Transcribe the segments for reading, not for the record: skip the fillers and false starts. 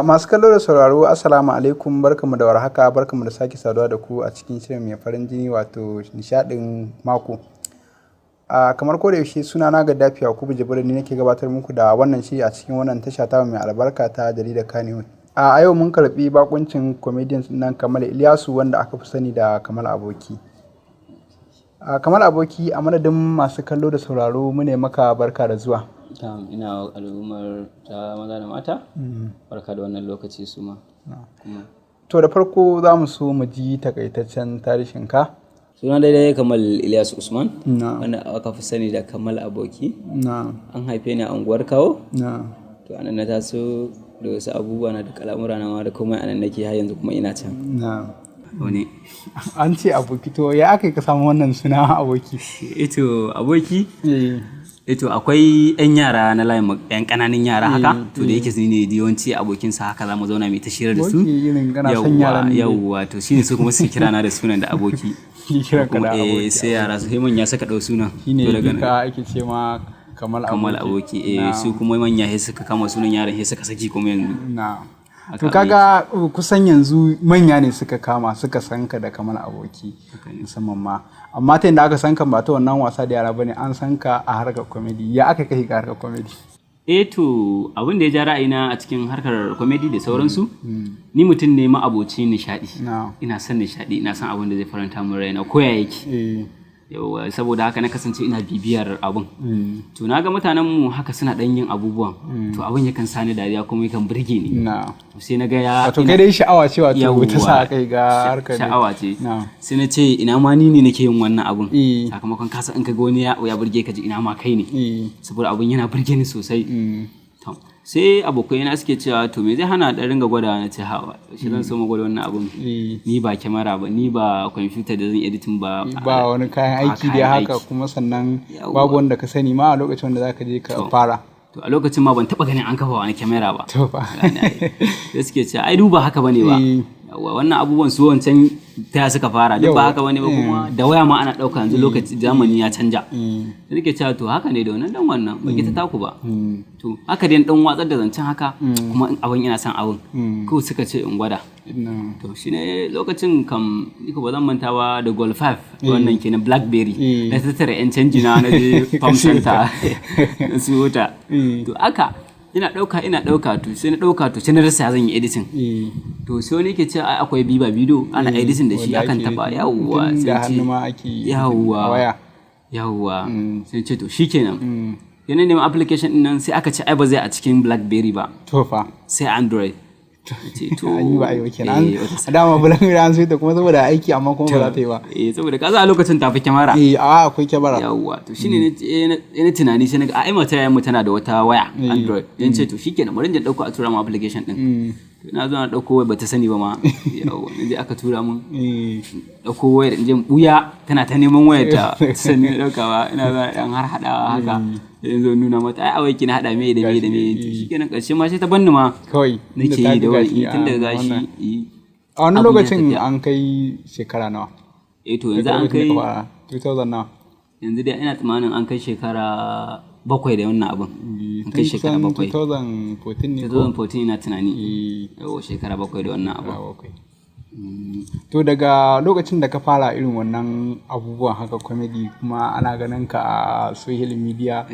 Masu kallo da sauraro, assalamu alaikum, barkamu da warhaka, barkamu da sake saduwa da ku a cikin shirin mai farin jini, wato nishadin mako. Kamar ko da yaushe, suna na Gaddafi Yakubu Jibril ne nake gabatar muku da wannan shiri a cikin wannan tasha ta mai albarka ta jaridar Kannywood. A yau mun karbi bakuncin comedian nan Kamal Ilyasu, wanda aka fi sani da Kamal Aboki. Kamal Aboki, a madadin masu kallo da sauraro mu ne maka barka da zuwa. Ina al'ummar ta maza da mata barka da wannan lokaci su ma. To, da farko za mu so mu ji takaitaccen tarihin ka. Suna daidai Kamal Ilyasu Usman, wanda aka fi sani da Kamal Aboki. An haife ni a unguwar Kawo. To, anan na taso da wasu abubuwa na da al'amura na ma da komai, anan nake har yanzu kuma ina can. Wani An ce aboki, to ya aka yi ka samu wannan suna Aboki? Ito Aboki, ito akwai yan yara na layin, yan kananan yara haka, to da yake su ne yawanci abokinsa, haka za mu zauna mai ta shirar da su. Yawwa, to shine su kuma su kira na da sunan da Aboki. Kiran ka da Aboki. Sai yara su, sai manya suka dau sunan. Shine ka ake ce ma Kamal Aboki. Kamal Aboki, eh, su kuma manya sai suka kama sunan yaran, sai suka saki kuma yanzu. Na to kaga kusan yanzu manya ne suka kama suka san ka da Kamal Aboki musamman ma, amma ta yadda aka san ka ba ta wannan wasa da yara bane, an san ka a harkar comedy. Ya aka kai ka harkar comedy? Eh, to abin da ya ja ra'ayina a cikin harkar comedy da sauransu, ni mutum ne ma'aboci nishadi. Ina son nishadi, ina son abin da zai faranta min raina ko ya yake. Yauwa, saboda haka na kasance ina bibiyar abin. To na ga mutanen mu haka suna dan yin abubuwan, to abin yakan sani dariya kuma yakan burge ni. Sai na ga ya Wato kai dai sha'awa ce, wato ta sa kai ga harkar. Sha'awa ce. Sai na ce ina ma ni ne nake yin wannan abun. Sakamakon kasa in ka ga wani ya burge ka, ji ina ma kai ne, saboda abun yana burge ni sosai. To sai abokai na suke cewa, to me zai hana dan ringa gwada? Na ce, hawa shi zan so mu gwada wannan abun? Ni ba kyamara ba, ni ba kwamfuta da zan editing ba. Ba wani kayan aiki dai haka, kuma sannan babu wanda ka sani ma a lokacin da zaka je ka fara. To a lokacin ma ban taba ganin an kafa wani kyamara ba. To fa. Sai suke cewa, ai duba haka bane ba, wannan abubuwan su wancan ta suka fara duk ba haka bane ba, kuma da waya ma ana ɗauka yanzu, lokaci zamani ya canja. Sai nake cewa, to haka ne da wannan dan wannan ba ta taku ba. To haka dai dan watsar da zancen haka, kuma in abin ina son abin ko suka ce in gwada. To shine lokacin kam ni ba zan manta ba, da Gold 5 wannan kenan, BlackBerry, na tattara yan canji na, na je farm center na siyo ta. To aka ina ɗauka, ina ɗauka, to sai na ɗauka, to sai na rasa zan yi editing. To sai wani yake cewa akwai Viva Video, ana editing da shi, akan taba, yawwa. Sai ce yawwa yawwa, sai ce to shikenan. Yana neman application din nan, sai aka ce ai ba zai a cikin BlackBerry ba. To fa. Sai Android. To an yi ba a yi ba kenan. A dama BlackBerry an sai ta kuma saboda aiki, amma kuma ba za ta yi ba. Eh, saboda kaza a lokacin tafi kyamara. Eh, a akwai kyamara. Yawwa, to shine ne na tunani, sai naga ai mata yayin mu tana da wata waya Android. Yan ce to shikenan, bari in dauko a tura mu application din. Na zo na dauko waya, bata sani ba ma. Yawwa, na je aka tura mun. Dauko wayar, in je buya, tana ta neman wayar ta sani daukawa, ina zuwa dan har hadawa haka. Yanzu nuna mata, ai awai na hada me da me da me. To shikenan, karshe ma sai ta banni ma. Kawai. Nake yi da wani tun daga gashi. A wani lokacin an kai shekara nawa? Eh, to yanzu an kai 2000 nawa? Yanzu dai ina tsammanin an kai shekara 7 da wannan abin. An kai shekara 7. 2014 ne ko? 2014 ina tunani. Yawa, shekara 7 da wannan abin. To daga lokacin da ka fara irin wannan abubuwan haka comedy, kuma ana ganin ka a social media,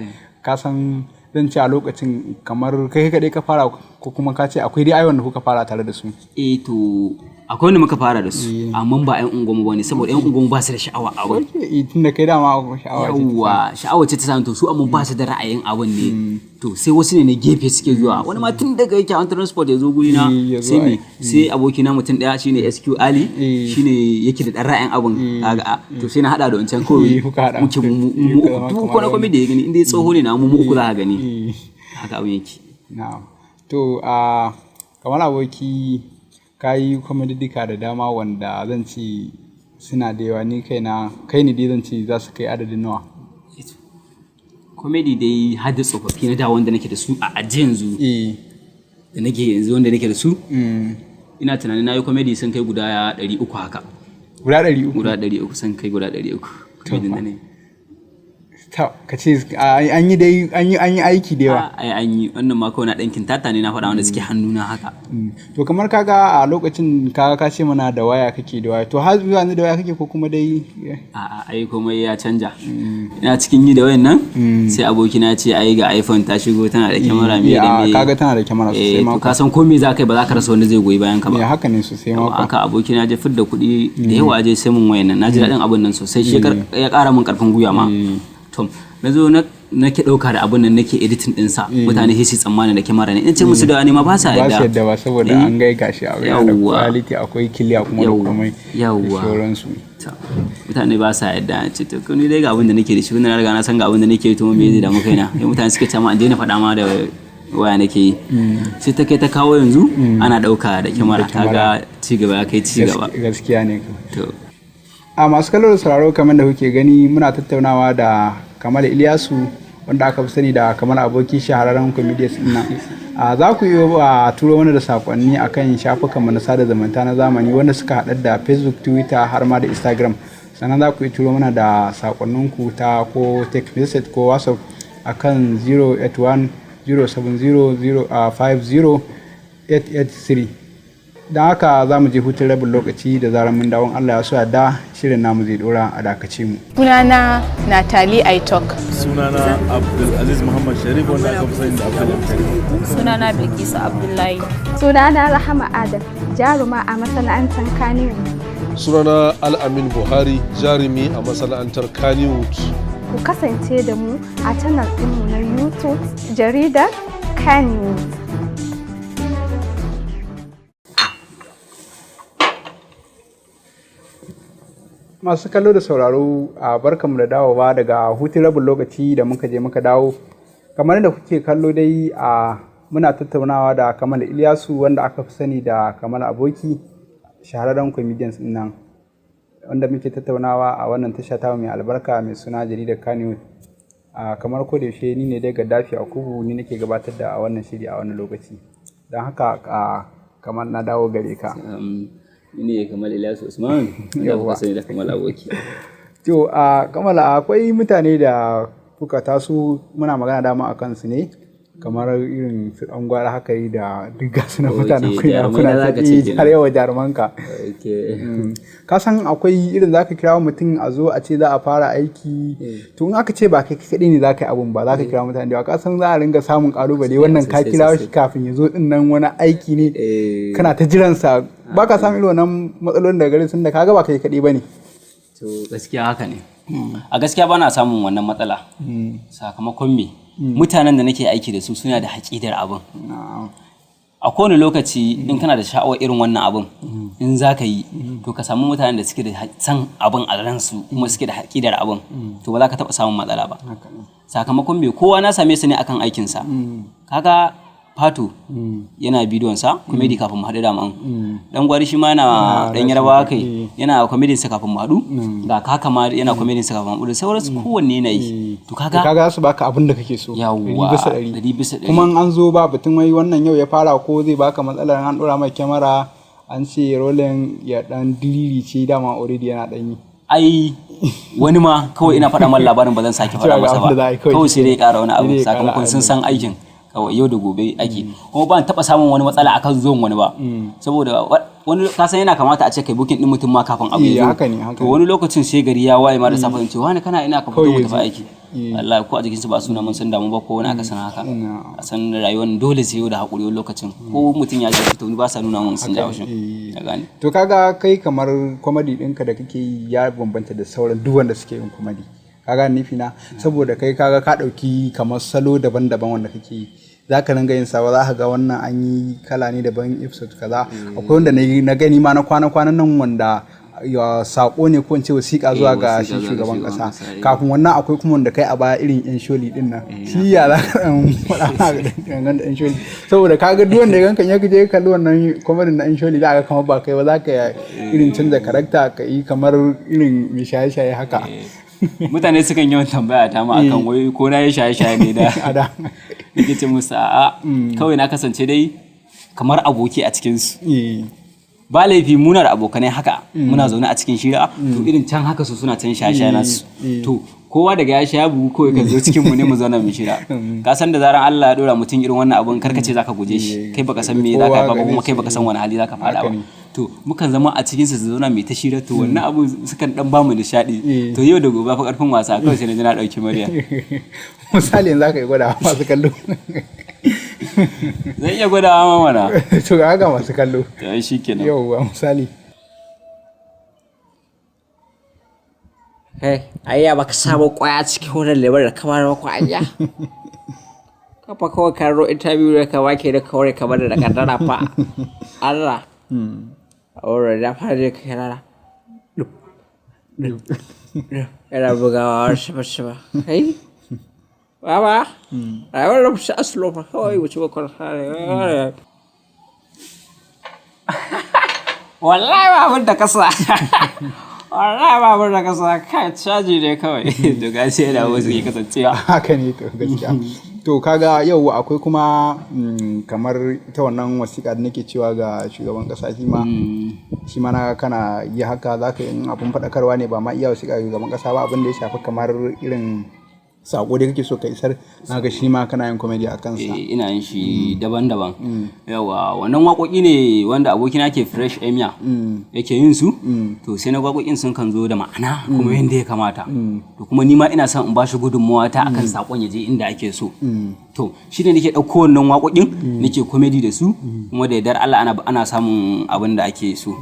ka san zan ce a lokacin kamar kai kaɗai ka fara, ko kuma ka ce akwai dai wanda kuka fara tare da su? Eh, to akwai wanda muka fara da su, amma ba ƴan unguwanmu ba ne, saboda ƴan unguwanmu ba su da sha'awa abin. Tun da kai dama sha'awa ce. Yawwa, sha'awa ce ta samu, to su amma ba su da ra'ayin abin ne. To sai wasu ne na gefe suke zuwa, wani ma tun daga yake an transport ya zo guri na, sai me, sai abokina mutum daya, shine SQ Ali, shine yake da dan ra'ayin abin kaga. To sai na hada da wancan, kawai muke mu uku, duk wani comedy da ya gani, inda ya tsoho ne na mu uku za ka gani haka abin yake. Na'am, to a kamar Aboki, ka yi dika da dama wanda zan ce suna da yawa, ni kaina kai ne dai zan ce za su kai adadin nawa? Comedy dai har da tsofaffi na da wanda nake da su a ajiye yanzu, da nake yanzu wanda nake da su, ina tunanin na yi comedy sun kai guda 300 haka. Guda 300? Guda 300, sun kai guda 300 comedy da ne. Ka ce an yi dai an yi aiki da yawa. Ai an yi wannan ma kawai na ɗankin tata ne na faɗa wanda suke hannuna haka. To kamar kaga a lokacin kaga ka ce mana da waya kake da waya, to har zuwa yanzu da waya kake ko kuma dai? A'a, ai komai ya canja. Ina cikin yi da wayan nan sai abokina ce ai ga iPhone ta shigo tana da kyamara mai da mai. Kaga tana da kyamara sosai ma. To ka san ko me za ka yi ba za ka rasa wanda zai goyi bayan ka ba. Haka ne sosai ma. Haka abokina je fidda kuɗi da yawa je sai mun wayan nan, na ji daɗin abun nan sosai, shi ya ƙara mun ƙarfin gwiwa ma. To na zo nake ɗauka da abun nan nake editing ɗinsa, mutane sai su tsammani da kyamara ne, in ce musu da ne ma ba sa yadda. Ba su yadda ba saboda an gai gashi a yana da quality, akwai kiliya kuma da komai. Yawwa. Sauransu. Mutane ba sa yadda, ce to ni dai ga abin da nake da shi, na riga na san ga abin da nake yi, to me zai damu kaina. Sai mutane suka ce ma an daina faɗa ma da waya nake yi. Sai ta kai ta kawo yanzu ana ɗauka da kyamara, kaga ci gaba ya kai ci gaba. Gaskiya ne. To a masu kallo da sauraro, kamar da kuke gani muna tattaunawa da Kamal Ilyasu wanda aka fi sani da Kamal Aboki, shahararren comedian nan. A za ku iya turo mana da sakonni akan shafukan mu na sada zumunta na zamani wanda suka haɗa da Facebook, Twitter har ma da Instagram. Sannan za ku iya turo mana da sakonninku ta ko text message ko WhatsApp akan 081 070 50 883. Don haka za mu je hutun rabin lokaci, da zarar mun dawon Allah ya so da shirin namu zai dora, a dakace mu. Sunana Natalie Aitok. Sunana Abdulaziz Muhammad Sharif wanda aka fi sani da Abdul Sharif. Sunana Bilkisu Abdullahi. Sunana Rahama Adam, jaruma a masana'antar Kannywood. Sunana Al'amin Buhari, jarumi a masana'antar Kannywood. Ku kasance da mu a channel ɗinmu na YouTube, jaridar Kannywood. Masu kallo da sauraro, a barkanmu da dawowa daga hutun rabin lokaci da muka je muka dawo. Kamar da kuke kallo dai, a muna tattaunawa da Kamal Ilyasu wanda aka fi sani da Kamal Aboki, shahararren comedians din nan wanda muke tattaunawa a wannan tasha ta mai albarka mai suna jaridar Kannywood. A kamar ko da yaushe ni ne dai Gaddafi Akubu, ni nake gabatar da a wannan shiri a wannan lokaci. Don haka kamar na dawo gare ka. Ni ne Kamal Ilyasu Usman, wanda kuka sani da Kamal Aboki. To a Kamal, akwai mutane da kuka taso muna magana dama a kansu ne, kamar irin su ɗan gwara haka yi da duk gasu na mutanen kuna ta har yawa jarumanka. Ka san akwai irin zaka kira mutum a zo a ce za a fara aiki, to in aka ce ba kai kaɗai ne zaka yi abun ba, zaka kira mutane da yawa, ka san za a ringa samun ƙalubale. Wannan ka kira shi kafin ya zo din nan wani aiki ne kana ta jiransa, ba ka samun irin wannan matsalolin daga gare sun da kaga ba kai kaɗai ba ne. To gaskiya haka ne. A gaskiya ba na samun wannan matsala. Sakamakon me? Mutanen da nake aiki da su suna da haƙidar abin. A kowane lokaci in kana da sha'awar irin wannan abin, in za ka yi, to ka samu mutanen da suke da san abin a ransu kuma suke da haƙidar abin, to ba za ka taɓa samun matsala ba. Sakamakon me, kowa na same su ne akan aikinsa. Kaga Fato yana bidiyon sa comedy kafin mu haɗu da man. Dan Gwari shi ma yana dan Yarbawa kai yana comedy sa kafin mu haɗu. Ga Kaka ma yana comedy sa kafin mu haɗu. Sauransu kowanne yana yi. To kaga su baka abin da kake so. Yawwa, 100%. Kuma an zo ba batun wai wannan yau ya fara ko zai baka matsalar an ɗora mai kyamara an ce rolling ya dan diriri ce, dama already yana dan yi. Ai wani ma kawai ina faɗa man labarin ba zan sake faɗa masa ba. Kawai sai dai ƙara wani abu sakamakon sun san aikin. Kawai yau da gobe ake, kuma ban taba samun wani matsala akan zuwan wani ba, saboda wani kasan yana kamata a ce kai bukin din mutum ma kafin abu ya zo. To wani lokacin sai gari ya waye ma da safe in ce wani kana ina ka fito mu tafi aiki, wallahi ko a jikin su ba suna mun san damu ba ko wani aka san haka. A san rayuwar dole sai yau da hakuri, wani lokacin ko mutum ya ji fito ba sa nuna mun sun jawo shi ka gane. To kaga kai kamar comedy ɗinka da kake yi ya bambanta da sauran duk wanda suke yin comedy. Kaga nufi na, saboda kai kaga ka ɗauki kamar salo daban-daban wanda kake yi, za ka ringa yin sawa, za ka ga wannan an yi kala ne daban episode kaza. Akwai wanda na gani ma na kwana-kwanan nan wanda ya sako ne ko in ce wasiƙa zuwa ga shi shugaban ƙasa. Kafin wannan akwai kuma wanda kai a baya irin yan sholi din nan, shi ya za ka ɗan faɗa ma ga yan sholi? Saboda ka ga duk wanda ya ganka ya je kalli wannan comedy na yan sholi, za ka kamar ba kai ba, za ka irin canza karakta ka yi kamar irin mai shaye-shaye haka. Mutane sukan yawan tambaya ta ma akan wai ko na yi shaye-shaye ne da nake ce musu a'a, kawai na kasance dai kamar aboki a cikinsu. Ba laifi muna da abokanai haka muna zaune a cikin shira, to irin can haka su suna can shaye-shaye nasu, to Kowa daga ya sha ya bugu kawai kan zo cikin mu ne mu zauna mu shira. Ka san da zaran Allah ya dora mutum irin wannan abun, karkace zaka guje shi, kai baka san me zaka haifa ba, kuma kai baka san wani hali zaka fada ba. To mukan zama a cikin su zauna mai ta shira. To wannan abu sukan dan bamu nishadi. To yau da gobe fa karfin wasa, kawai sai na ji na dauki murya. Misali yanzu zaka yi gwada masu kallo? Zan iya gwadawa ma mana. To ga masu kallo. To ai shikenan. Yauwa, misali. Kai, ayya, baka samu kwaya cikin wannan lemon da kamar mako, ayya. Kafa kawai ka ro interview da ka wake da kawai kamar da kaddara fa. Allah. Aure da fara je kai rana. Yana bugawa shiba shiba. Kai. Baba. Rayuwar da shi aslo fa kawai wuce ba kwarta. Wallahi ba abin da kasa. Wallahi ba abin da kasa, kai caji ne kawai. To ga sai da wasu ke kasancewa. Haka ne. To gaskiya, to kaga yau akwai kuma kamar ita wannan wasiƙa da nake cewa ga shugaban ƙasa, shi ma na kana yi haka, zaka yi abun faɗakarwa ne, ba ma iya wasiƙa ga shugaban ƙasa ba, abin da ya shafi kamar irin sako da kake so ka isar, naga shi ma kana yin comedy a kansa. Eh, ina yin shi daban-daban. Yawa, wannan waƙoƙi ne wanda abokina ke Fresh Emia yake yin su. To sai na waƙoƙin sun kan zo da ma'ana kuma yadda ya kamata. To kuma ni ma ina son in bashi gudunmawa ta akan sakon ya je inda ake so. To shi ne nake ɗauko wannan waƙoƙin nake comedy da su, kuma da yardar Allah ana samun abin da ake so.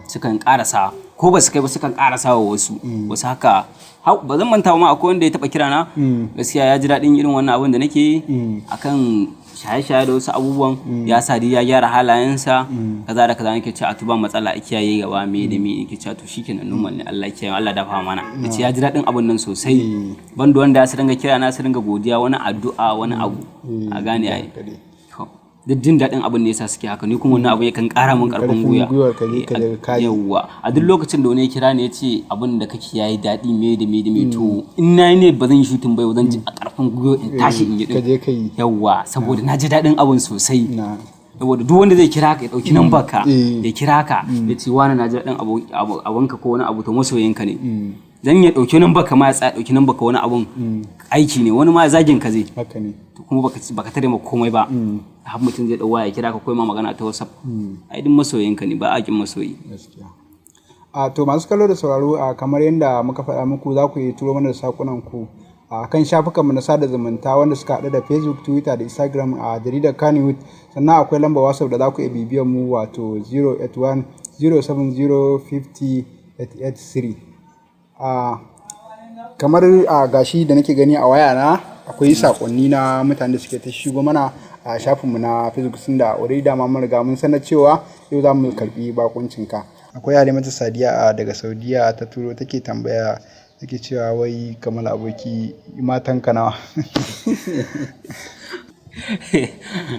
Sukan ƙarasa ko ba su kai ba, sukan ƙarasa wa wasu. Wasu haka ba zan manta ba ma, akwai wanda ya taɓa kira na, gaskiya ya ji daɗin irin wannan abin da nake yi akan shaye-shaye da wasu abubuwan, ya sa dai ya gyara halayensa, kaza da kaza. Nake ce a tuba matsala a kiyaye gaba, me da me. Nake cewa to shikenan, normal ne, Allah ya kiyaye, Allah dafa mana. Yace ya ji daɗin abun nan sosai. Banda wanda su dinga kira na, su dinga godiya, wani addu'a, wani abu, a gane ai. To, duk jin daɗin abin ne yasa suke haka. Ni kuma wannan abu yakan ƙara min ƙarfin Ƙarfin gwiwa. Gwiwar ka je ka je ka yi. Yawwa, a duk lokacin da wani ya kira ni ya ce abin da kake yayi daɗi, me da me da me, to in na yi ne ba zan yi shooting ba, zan ji a ƙarfin gwiwa in tashi in yi Ka din. je ka yi. Yawwa, saboda na ji daɗin abin sosai. Na. Saboda duk wanda zai kira ka, ya ɗauki number ka, Eh. ya kira ka ya ce wani na ji daɗin abunka ko wani abu, to masoyinka ne. Dan ya ɗauki number ka ma, ya tsaya ɗauki number ka, wani abun aiki ne, wani ma zagin ka zai. Haka ne. To kuma baka tare ma komai ba, har mutum zai ɗau waya ya kira ka ko ma magana ta WhatsApp, ai duk masoyinka ne, ba a kin masoyi. Gaskiya. A to masu kallo da sauraro, a kamar yadda muka faɗa muku, za ku yi turo mana da sakunan ku a kan shafukanmu na sada zumunta wanda suka haɗu da Facebook, Twitter da Instagram a Jaridar Kannywood. Sannan akwai lambar WhatsApp da za ku iya bibiyan mu, wato 081 070 50 883. A kamar a gashi da nake gani a waya na, akwai sakonni na mutane da suke ta shigo mana a shafinmu na Facebook, sun da already dama mun riga mun sanar cewa yau za mu karbi bakuncinka. Akwai Halimatu Sadiya a daga Saudiya ta turo, take tambaya, take cewa wai Kamal Aboki, matan ka nawa?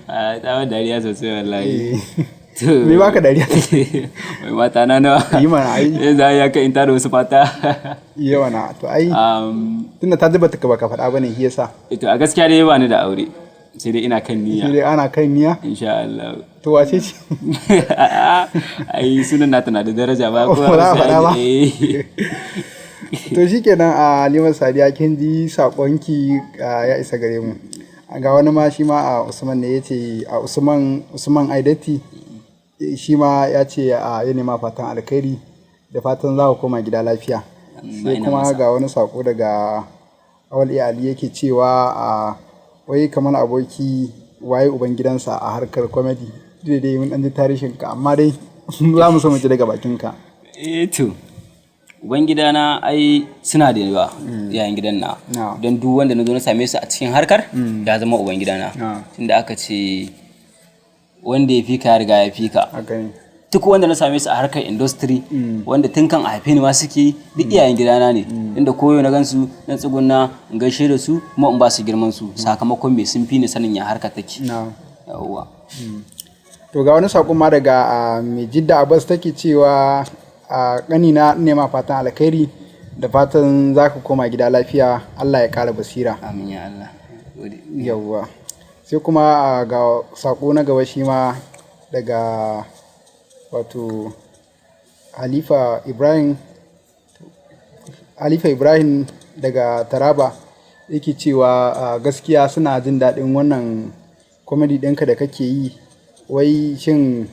A tsawon dariya sosai wallahi. Me baka dariya? Wai mata na nawa? Yi mana ai. Za ya kai in tara wasu mata. Yawa na, to ai tunda ta zuba ta baka faɗa bane shi yasa. To a gaskiya dai ba ni da aure, sai dai ina kan niyya. Sai dai ana kan niyya. Insha Allah. To wace ce? Ai sunan nata na da daraja ba. Ba za a faɗa ba. Eh. To shikenan, a Halima Sadiya, kin ji sakonki ya isa gare mu. Ga wani ma, shi ma a Usman ne, yace a Usman Aidati, shi ma ya ce a ya nema fatan alkhairi da fatan za ku koma gida lafiya. Sai Ina kuma masa. ga wani sako daga Awal Ali, yake cewa a wai kamar Aboki waye uban gidansa a harkar comedy? Dai dai mun dan ji tarihin ka, amma dai za mu so mu ji daga bakin ka. Eh, to ubangidana ai suna da yawa, yayin gidan na. Na. Don duk wanda na zo na same su a cikin harkar ya zama ubangidana. Na. Tunda aka ce wanda ya fi ka ya riga ya fi ka. Haka ne. Duk wanda na same su a harkar industry, wanda tun kan a haife ni ma suke, duk iyayen gidana ne. Inda koyo na gansu na tsuguna in gaishe da su kuma in ba su girman su, sakamakon me? Sun fi ni sanin ya harkar take. Na. Yawwa. To ga wani saƙon ma daga mai Jidda Abbas, take cewa a ƙanina, nema fatan alkhairi da fatan za ka koma gida lafiya, Allah ya ƙara basira. Amin ya Allah. Gode. Yawwa, sai kuma ga saƙo na gaba, shi ma daga wato Halifa Ibrahim, Halifa Ibrahim. daga Taraba yake cewa gaskiya suna jin daɗin wannan comedy ɗinka da kake yi. Wai shin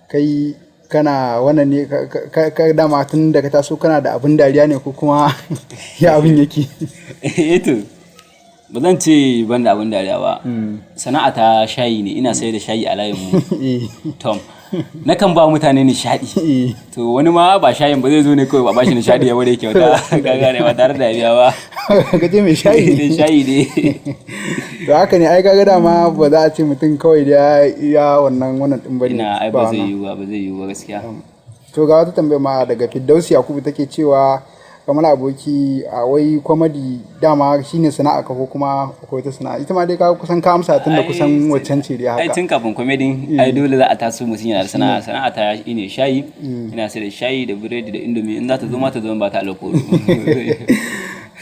kai kana wannan ne ka dama tun da ka taso kana da abin dariya ne ko kuma ya abin yake? Eh to, ba zan ce ban da abin dariya ba. Sana'a ta shayi ne, ina sayar da shayi a layin mu. Tom, nakan ba mutane nishaɗi. To wani ma ba shayin ba zai zo ne kawai ba bashi nishaɗi ya ware kyauta, ka gane, ba tare da biya ba. Ka ce mai shayi. Ne shayi ne. To haka ne ai, kaga dama ba za a ce mutum kawai da ya wannan din bane. Ina ai ba zai yiwu ba, ba zai yiwu ba gaskiya. To ga wata tambaya ma daga Firdausi Yakubu, take cewa kamar aboki a wai comedy dama shine sana'a ka ko kuma akwai wata sana'a? Ita ma dai ka kusan ka amsa tun da kusan waccan ce dai Ai haka. tun kafin comedy ai dole za a taso mutum yana da sana'a. Sana'a ta ne shayi, ina sai da shayi da biredi da indomie. In za ta zo ma ta zo, ba ta alkoro.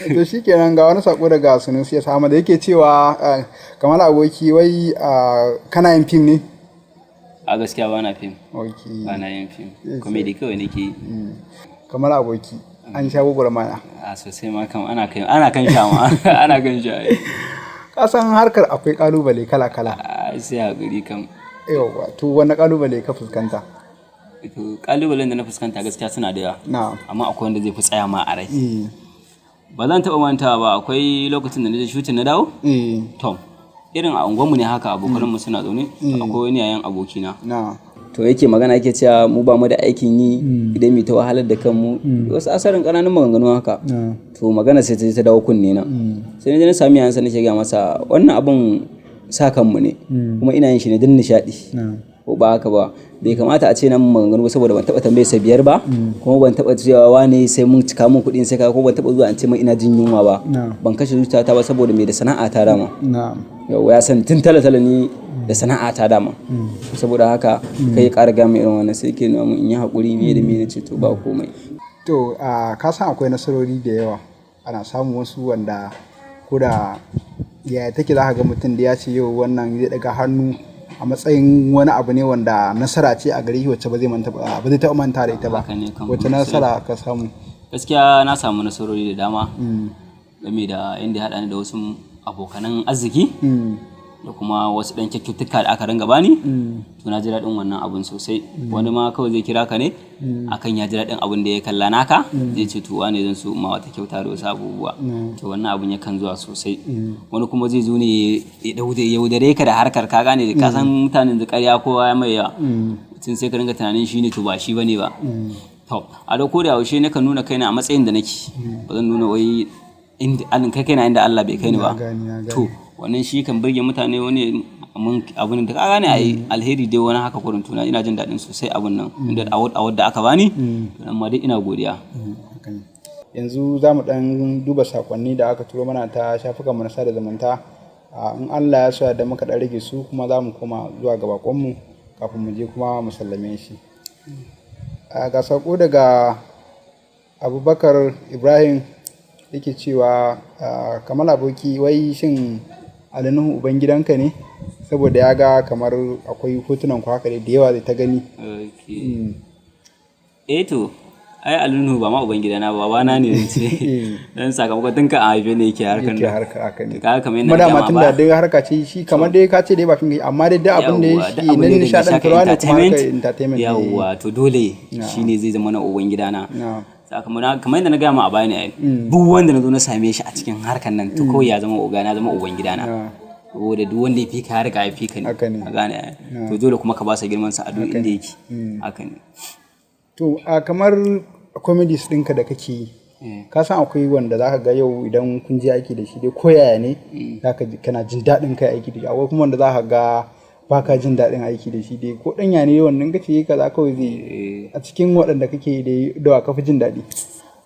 To shikenan, ga wani sako daga Sunusi ya samu da yake cewa kamar aboki wai kana yin fim ne? A gaskiya ba na fim. Okay. Ba na yin fim, comedy kawai nake yi. Kamar aboki, an sha gwagwarmaya. A sosai ma kam, ana kan sha ma, ana kan sha. Ka san harkar akwai kalubale kala kala. A sai hakuri kam. Yauwa, to wani kalubale ka fuskanta? To kalubalen da na fuskanta gaskiya suna da yawa, amma akwai wanda zai fi tsaya ma a rai. Ba zan taɓa mantawa ba, akwai lokacin da na je shooting na dawo. Tom, irin a unguwarmu ne haka, abokanmu suna zaune, akwai wani yayan abokina. To yake magana, yake cewa mu ba mu da aikin yi idan mu ta wahalar da kanmu, wasu asarin ƙananan maganganu haka. To magana sai ta je ta dawo kunne na. Sai na je na sami yayansa, nake gaya masa wannan abun sa kanmu ne, kuma ina yin shi ne don nishaɗi. Ko ba haka ba, bai kamata a ce na mun maganganu ba, saboda ban taɓa tambaye sa 5 ba, kuma ban taɓa cewa wane sai mun cika mun kuɗin sai ka, ko ban taɓa zuwa an ce min ina jin yunwa ba. Ban kashe zuciyata ba, saboda mai da sana'a ta dama. Yau ya san tun tala-tala ni da sana'a ta dama. Saboda haka kai ya ƙara gama irin wannan, sai ke nuna mun in yi haƙuri, me da me, na ce to ba komai. To ka san akwai nasarori da yawa, ana samun wasu wanda ko da ya take za ka ga mutum da ya ce yau wannan zai daga hannu a matsayin wani abu ne wanda nasara ce a gare shi wacce ba zai manta ba zai taɓa manta da ita ba. Haka ne kam, Wacce nasara ka samu? Gaskiya na samu nasarori da dama game da inda ya haɗa ni da wasu abokanan arziki da kuma wasu ɗan kyaututtuka da aka ringa bani. To na ji daɗin wannan abun sosai. Wani ma kawai zai kira ka ne akan ya ji daɗin abun da ya kalla naka, zai ce to wane, zan so ma wata kyauta da wasu abubuwa. To wannan abun yakan zuwa sosai. Wani kuma zai zo ne ya yaudare ka da harkar, ka gane, ka san mutanen da ƙarya kowa ya mai yawa. Mutum sai ka ringa tunanin shi ne, to ba shi bane ba. To a da ko da yaushe nakan nuna kaina a matsayin da nake, ba zan nuna wai inda an kai kaina inda Allah bai kai ni ba. Na gane, na gane. To wannan shi kan burge mutane, wani mun abun da ka gane ai alheri dai wani haka kurin. Tuna ina jin daɗin sosai abun nan inda award award da aka bani, to amma dai ina godiya. Haka ne. Yanzu za mu ɗan duba sakonni da aka turo mana ta shafukanmu na sada zumunta. In Allah ya so da muka ɗan rage su kuma za mu koma zuwa ga bakonmu kafin mu je kuma mu sallame shi. Ga sako daga Abubakar Ibrahim, yake cewa kamar aboki wai shin Ali Nuhu uban gidanka ne? Saboda ya ga kamar akwai hotunan ku haka dai da yawa da ta gani. Okay. Eh to ai Ali Nuhu ba ma uban gidana ba, babana ne zan ce, dan sakamakon tun ka a haife ne yake harkar Yake nan. harkar, haka ne. To kaga kamar Kuma yadda na dama gaya tun ma da ba. dai harka ce shi, kamar dai ka ce dai ba fim, amma dai duk abin da ya Yawwa, duk shi abin na da ya danganci nishaɗantarwa ne kuma harkar entertainment ne. Yawwa, to dole shine zai zama na uban gidana. Sakamakon kamar yadda na gaya ma a baya ne ai, duk wanda na zo na same shi a cikin harkar nan, to kawai ya zama oga na, zama uban gidana. Saboda duk wanda ya fi ka harka ya fi ka ne. Haka ne. A gane ai. To dole kuma ka ba sa girman sa a duk inda yake. Haka ne. To a kamar comedies ɗinka da kake yi, ka san akwai wanda zaka ga yau idan kun je aiki da shi dai ko yaya ne zaka ji kana jin daɗin kai aiki da shi, akwai kuma wanda zaka ga baka jin daɗin aiki da shi dai ko ɗanya ne, wannan kace yi kaza kawai zai yi. A cikin waɗanda kake yi dai, da wa ka fi jin daɗi?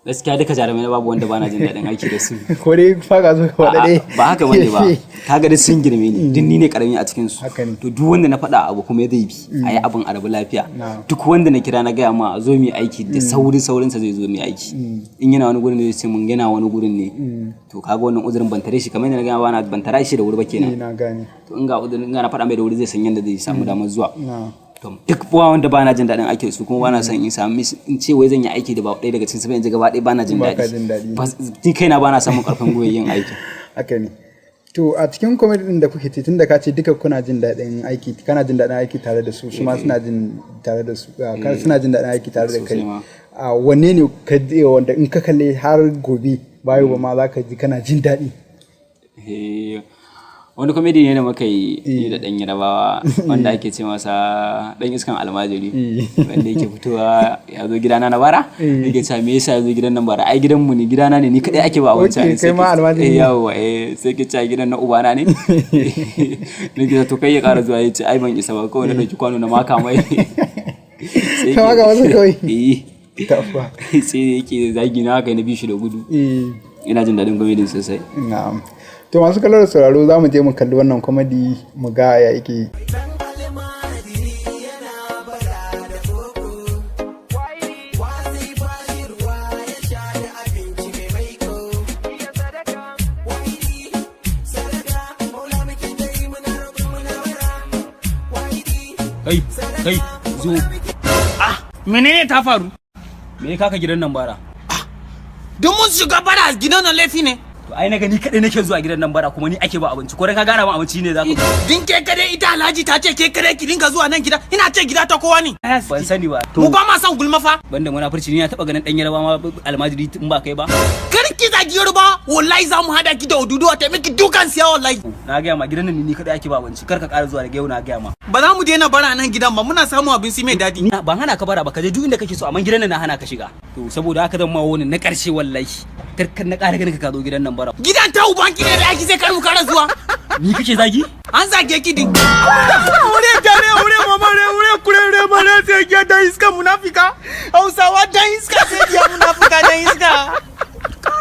Gaskiya duka jarumai na babu wanda bana jin daɗin aiki da su. Ko dai faka zo ka faɗa dai. A'a, ba haka bane ba, kaga duk sun girme ni, duk ni ne karami a cikin su. Haka ne. To duk wanda na faɗa abu kuma zai bi, a yi abin a rabu lafiya. Duk wanda na kira na gaya ma a zo mu yi aiki, da sauri saurin sa zai zo mu yi aiki. In yana wani gurin ne zai ce mun yana wani gurin ne. To kaga wannan uzurin ban tare shi, kamar yadda na gaya ma ban tare shi da wuri ba kenan. Na gane. To in ga uzurin, in ga na faɗa mai da wuri, zai san yadda zai samu damar zuwa. To duk ba wanda bana jin daɗin aiki da su, kuma bana son in sami in ce wai zan yi aiki da ba ɗaya daga cikin su ba, yanzu gaba ɗaya bana jin Baka daɗi. jin daɗi. Ni kaina bana samun ƙarfin gwiwa yin aiki. Haka ne. To a cikin comedy din da kuke tun da ka ce duka kuna jin daɗin aiki, kana jin daɗin aiki tare da su, su ma suna jin tare da su, suna jin daɗin aiki tare da kai. Sosai ma. A wanne ne ka ji wanda in ka kalle har gobe bayo ba ma za ka ji kana jin daɗi? Eh, wani comedy ne da muka yi ni da ɗan Yarabawa wanda ake ce masa ɗan iskan almajiri, wanda yake fitowa ya zo gidana na bara, yake cewa me yasa ya zo gidan nan bara, ai gidanmu ne, gidana ne, ni kaɗai ake ba abinci. Okay, kai ma almajiri ne. Yawwa, eh, sai ke cewa gidan na ubana ne. Nake cewa to kai ya ƙara zuwa, ya ce ai ban isa ba, kawai na ɗauki kwano na maka mai. Sai Ka maka masa kawai? Eh. Tafa. Sai yake zagi na haka, na bi shi da gudu. Ina jin daɗin comedy sosai. Na'am. To masu kallo da sauraro, za mu je mu kalli wannan comedy mu ga ya yake. Kai, kai, zo. Menene ta faru? Me ya kaka gidan nan bara? Don mun shiga bara gidan nan laifi ne? To ai na gani kadai nake zuwa gidan nan bara, kuma ni ake ba abinci. Ko dai ka gara ma abinci ne zaka? Din ke kare ita Alhaji ta ce ke kare ki dinga zuwa nan gida. Ina ce gida ta kowa ne. Ban sani ba. To Mu ba ma son gulma fa. banda munafurci, ni na taba ganin dan Yaraba ma almajiri in ba kai ba. Kar ki zagi Yoruba, wallahi za mu hada ki da Oduduwa ta miki dukan siya wallahi. Na gaya ma, gidan nan ni kadai ake ba abinci. Kar ka ƙara zuwa daga yau, na gaya ma. Ba za mu daina bara nan gidan ba, muna samun abinci mai daɗi. Ni ban hana ka bara ba, ka je duk inda kake so, amma gidan nan na hana ka shiga. To saboda haka zan ma wani na ƙarshe wallahi. Kar kar na ƙara ganin ka zo gidan nan bara. Gidan ta ubanki ne da ake sai kar mu kara zuwa. Ni kake zagi? An zage ki din. Wure tare wure mama re wure kure re mama sai ke da iska munafika. Hausawa dan iska sai ya munafika dan iska.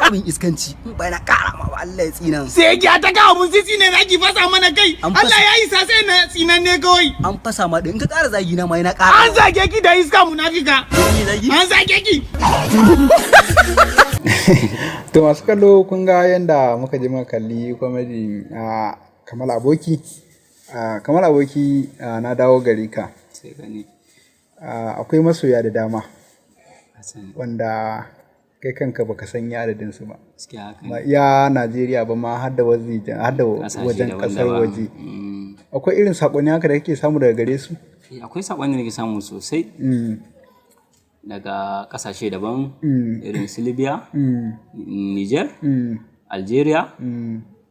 Abin iskanci in ba na ƙara ma ba, Allah ya tsina. Sai ya ta ga abun sisi ne zaki fasa mana kai. An fasa. Allah ya isa sai na tsinan ne kawai. An fasa ma din, in ka ƙara zagi na ma yana ƙara. An zage ki da iska munafika. Ni zagi? An zage ki. To masu kallo, kun ga yadda muka je muka kalli comedy a Kamal Aboki. Kamal Aboki, na dawo gari ka. Sai gani. Akwai masoya da dama Hassan, wanda kai kanka baka san ya adadin su ba. gaskiya haka ne. Ba iya Najeriya ba ma, har da har da Ƙasashe wajen kasar daban-daban. waje. Akwai irin sakonni haka da kake samu daga gare su? Eh, akwai saƙon da nake samu sosai daga ƙasashe daban, irin su Libya, Niger, Algeria,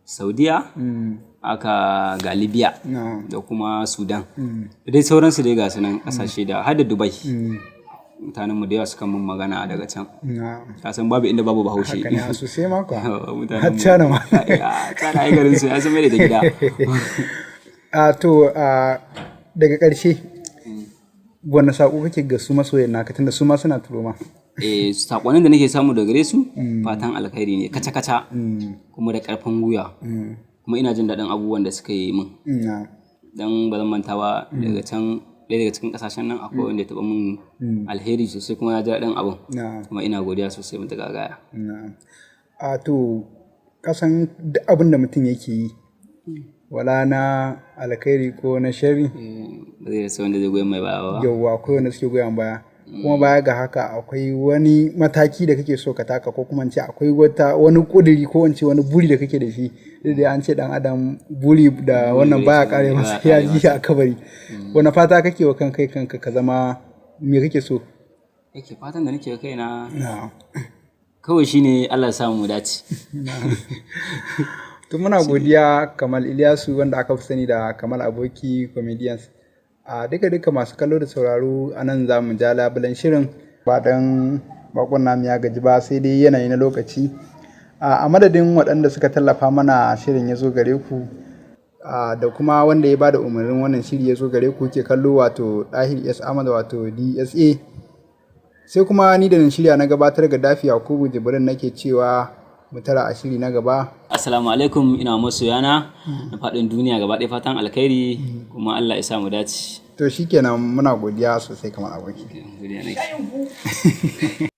Saudiya, aka ga Libya da kuma Sudan. Da dai sauransu dai ga su nan ƙasashe da har da Dubai. Mutanenmu da yawa suka mun magana daga can. Ka san babu inda babu Bahaushe. Haka ne, a sosai ma kuwa. Mutanenmu- Har China ma. Ya, China ai garin su ya san mai da gida. To daga ƙarshe, wani saƙo kake ga su masoyan naka, tunda su ma suna turo ma? Eh, sakonnin da nake samu daga gare su fatan alkhairi ne kaca-kaca, kuma da karfin gwiwa, kuma ina jin daɗin abubuwan da suka yi min. Dan ba zan manta ba, daga can ɗaya daga cikin ƙasashen nan akwai wanda ya taɓa min alheri sosai, kuma na ji daɗin abin, kuma ina godiya sosai matuƙa gaya. Na'am. To kasan duk abin da mutum yake yi, wala na alkhairi ko na sharri, Ba zai rasa wanda zai goyon mai baya ba. Yauwa, akwai wanda suke goyon baya. Kuma baya ga haka, akwai wani mataki da kake so ka taka, ko kuma in ce akwai wani kuduri, ko in ce wani buri da kake da shi? Duk da an ce dan adam buri da wannan baya kare masa, ya ji a kabari. Wani fata kake wa kan kai kanka, ka zama me kake so? Yake fatan da nake kaina Na'am. kawai shine Allah ya samu mu dace. To muna godiya, Kamal Ilyasu, wanda aka fi sani da Kamal Aboki Comedians. A duka duka, masu kallo da sauraro, a nan za mu ja labulen shirin, ba dan bakon namu ya gaji ba, sai dai yanayi na lokaci. A madadin waɗanda suka tallafa mana shirin ya zo gare ku, da kuma wanda ya bada umarnin wannan shiri ya zo gare ku ke kallo, wato Dahir S Ahmad, wato DSA. Sai kuma ni da na shirya na gabatar, ga Dafi Yakubu Jibrin, nake cewa mu tara a shiri na gaba. Assalamu alaikum, ina masoyana na faɗin duniya gaba ɗaya fatan alkhairi, kuma Allah ya sa mu dace. To shikenan, muna godiya sosai, Kamar Aboki. Godiya nake.